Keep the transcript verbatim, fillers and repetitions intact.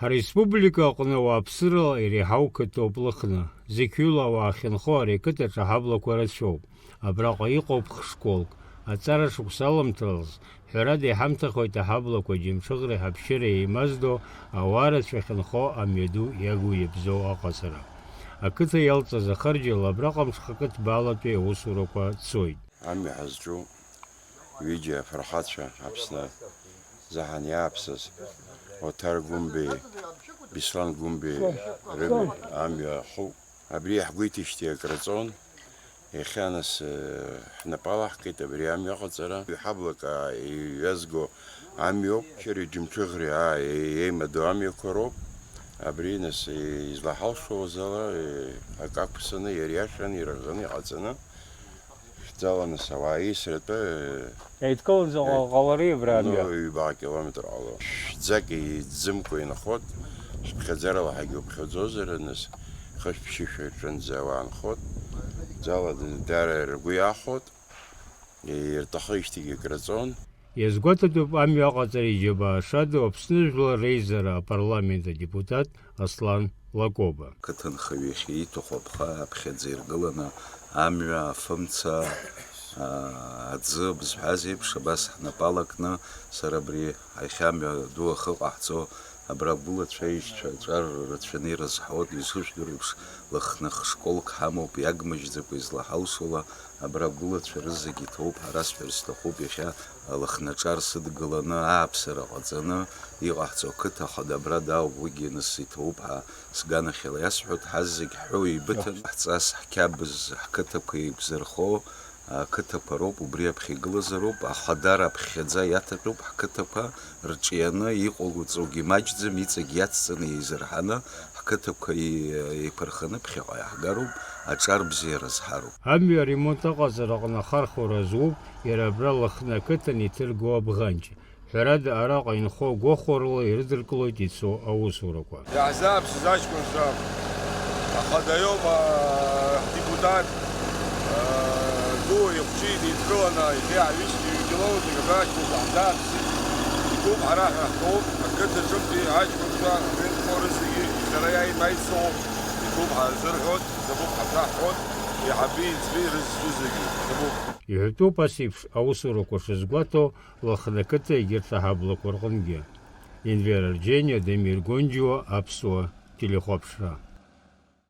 Ареспублика аҟны ауааԥсыра иреиҳау қыҭоуп Лыхны. Зықьҩыла ауаа ахьынхо ари ақыҭаҿы аҳаблақәа рацәоуп. Абраҟа иҟоуп хшколк. Аҵара шықәса аламҭалаз, ҳәарада, иҳамҭахоит аҳаблақәа џьымҽыӷреи ҳаԥшьыреи еимаздо, ауаа рацәа ахьынхо амҩаду иагу иабзоу аҟаҵара. Ақыҭа иалҵыз ахырџьал абраҟа мҽхакы ҭбаалатәи аусурақәа цоит. Амҩа ҳазҿу ҩыџьа афырхацәа Аԥсны заҳан иааԥсаз, Оҭар Гәымбеи, Беслан Гәымбеи рымҩа амҩа ҳхуп. Абри иаҳгәеиҭеижьҭеи акраҵон, иахьа нас, э, ҳнапы алаҳкит абри амҩа аҟаҵара. Ҳаблак, аа, иҩазго амҩоуп, Шьыри Џьымҽыӷри, аа, е-, еимадоу амҩақәа роуп. Абри нас, е-, излаҳалшоз ала, е-, акы ақәԥсаны иара иашан, ирӷаны иҟаҵаны. Шәӡала нас ауаа еисратәы, э, Еидкыланы заҟа ҟалари абра амҩа? Ну, ҩба километр ҟало. Шәӡак иӡымкәа инхот, ҳԥхьаӡарала ҳагьуԥхьаӡозар, нас хышә-ԥшьышә рҿынӡа ауаа нхот, ӡала д-, дара ргәы иахәот, ирҭахижьҭеигьы краҵон. Иазгәаҭатәуп амҩа аҟаҵара иџьабаа шаду Аԥсны Жәлар Реизара апарламент адепутат Аслан Лакоба. Қыҭанхаҩы иахьа ииҭаху аԥха аԥхьаӡа иргыланы, амҩа, афымца, аа, аӡы, бызҳәаз еиԥш, абас ҳнапы алакны, сара абри аихьамҩа ду ахы ҟаҳҵо, абра агәылацәа аишьцәа аҿар рацәаны ирызҳауеит, изыжәдыруа еиԥш, Лыхны хшколк ҳамоуп, иагмыжьӡакәа излаҳалшола, абра агәылацәа рызегь иҭоуп, ҳара сҳәар сҭахуп, иахьа Лыхны аҿар сыдгыланы, ааԥсара ҟаҵаны, иҟаҳҵо ақыҭа ахада абра дауп, уигьы нас иҭоуп ҳәа сганахьала иасҳәоит, ҳазегь ҳҳәо еибыҭан, ҳҵас, ҳқьабз, ҳқыҭақәа еиқәзырхо ақыҭақәа роуп, убри аԥхьа игылазароуп, ахадара аԥхьаӡа иаҭатәуп, ҳқыҭақәа рҿианы иҟоуҵогьы маҷӡам, иҵегь иацҵаны еизырҳаны, ҳқыҭақәа еи-, еиқәырханы ԥхьаҟа иаҳгароуп, аҿар бзиара зҳароуп. Амҩа аремонт аҟаҵара аҟны ахархәара зуп иара абра Лыхны ақыҭан иҭыргоу абӷанҷ. Ҳәарада, араҟа инхо агәахәарыла ирыдыркылоит ицо аусурақәа. Иаҳзааԥсаз аҷкәынцәа, ахада иоуп, аа, ҳдепутат, аа, ду ихәҷы идкыланы, иахьа ҩышьҭа ҩ-километрак абра аҷкәынцәа ҳзааԥсеит. Итәуп, ҳара ҳәа ҳтәоуп, ақыҭаҿынтәи аҷкәынцәа, рынхо рызегьы, иахьа иааит аицоуп, итәуп ҳарзырҳәоит, иҭабуп ҳашәаҳҳәоит, еиҳаби иӡбеи рызцу зегьы, иҭабуп. Иҳәатәуп ас еиԥш аусурақәа шазгәаҭо, Лыхны ақыҭа егьырҭ аҳаблақәа рҟынгьы. Енвер Арџьениа, Дамир Гонџьуа, Аԥсуа телехәаԥшра.